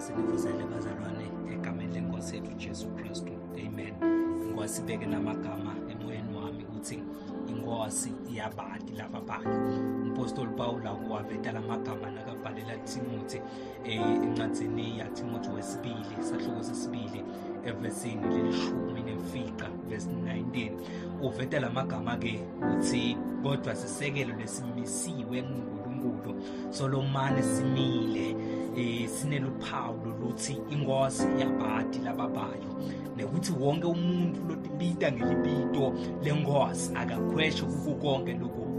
Sinivusele bazalwane egameni lenkosi yethu Jesu Kristu. Amen. Inkosi ibeke namagama emoyeni wami ukuthi inkosi iyabati laba bayo. Umpostoli Pawula waveta lamagama nakabhalela Timothy encwadzini yaTimothy wesibili sahluko sesibili evesini lelishumi nemfica verse 19 uveta lamagama ke uthi kodwa sisekelo lesimisiwe nguNkulunkulu solomane simile sineluphawu loluthi inkosi iyabati lababayo nekuthi wonke umuntu lotibita ngelibito lenkosi akakhweshe kuko konke lokubi.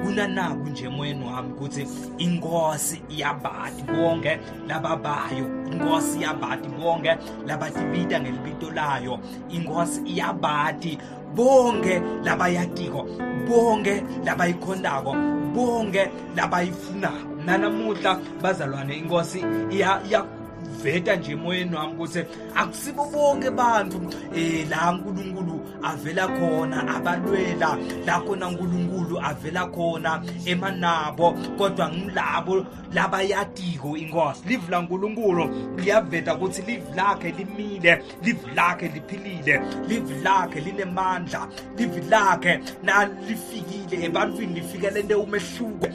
Kunanaku nje emoyeni wami ukuthi inkosi iyabati bonke lababayo, inkosi iyabati bonke labatibita ngelibito layo, inkosi iyabati bonke labayatiko, bonke labayikhondako, bonke labayifunako. Nanamuhla bazalwane inkosi iyaveta nje emoyeni wami ukuthi akusibo bonke bantu la uNkulunkulu avela khona abalwela, la khona uNkulunkulu avela khona emanabo, kodwa ngilabo labayatiko inkosi. Livi laNkulunkulu liyaveta ukuthi livi lakhe limile, livi lakhe liphilile, livi lakhe linemandla, livi lakhe nalifikile ebantwini lifika lente umehluko.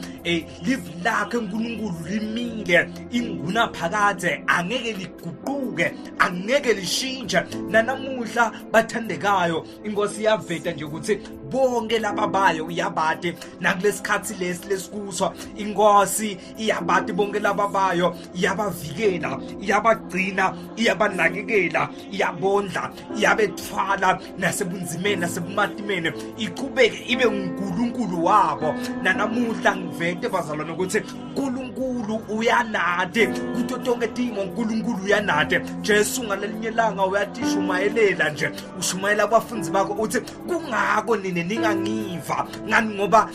Livi lakhe uNkulunkulu limile inguna phakadze, angeke liguquke, angeke lishintshe. Nanamuhla bathandekayo inkosi iyaveta nje ukuthi bonke lababayo iyabati, nakulesikhathi lesi lesikuso inkosi iyabati bonke lababayo, iyabavikela, iyabagcina, iyabanakekela, iyabondla, iyabethwala nasebunzimeni nasebumatimeni, iqhubeke ibe nguNkulunkulu wabo. Nanamuhla ngivete bazalwane ukuthi uNkulunkulu uyanade kuto tonke timo, uNkulunkulu uyanade. Jesu ngalelinye ilanga uyatishumayelela nje, ushumayela kubafundi bakho uthi kungako nine ningangiva ngani ngoba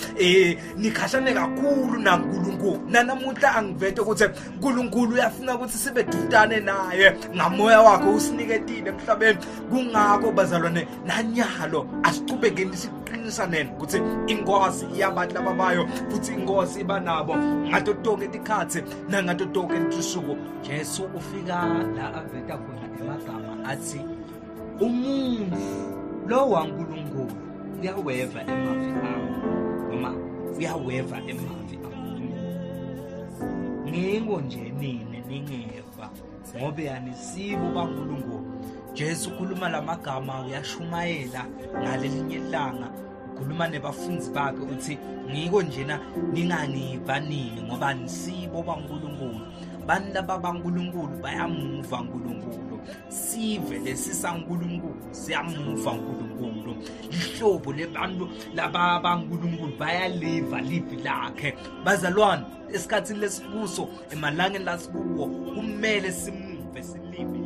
nikhashane kakhulu naNkulunkulu. Nanamuhla angivete ukuthi uNkulunkulu uyafuna ukuthi sibe dudane naye ngamoya wakhe usiniketile emhlabeni. Kungako bazalwane nanyalo asiqhubekeni siqinisaneni ukuthi inkosi iyabantu lababayo futhi inkosi iba nabo ngato tonke tikhatsi nangato tonke tinsuku. Jesu ufika la aveta khona emagama athi umuntu lo waNkulunkulu uyaweva emavi ami, noma uyaweva emavi ami. Ngiko nje nine ningeva ngoba yanisibo baNkulunkulu. Jesu ukhuluma lamagama uyashumayela ngalelinye ilanga, ukhuluma nebafundi bakhe uthi ngiko njena ningangiva nini ngoba nisibo baNkulunkulu. Bantu laba baNkulunkulu bayamuva uNkulunkulu, sive lesi saNkulunkulu siyamuva uNkulunkulu, lihlobo lebantu laba baNkulunkulu bayaliva livi lakhe. Bazalwane esikhathini lesikuso, emalangeni lasikuwo, kumele simuve silive.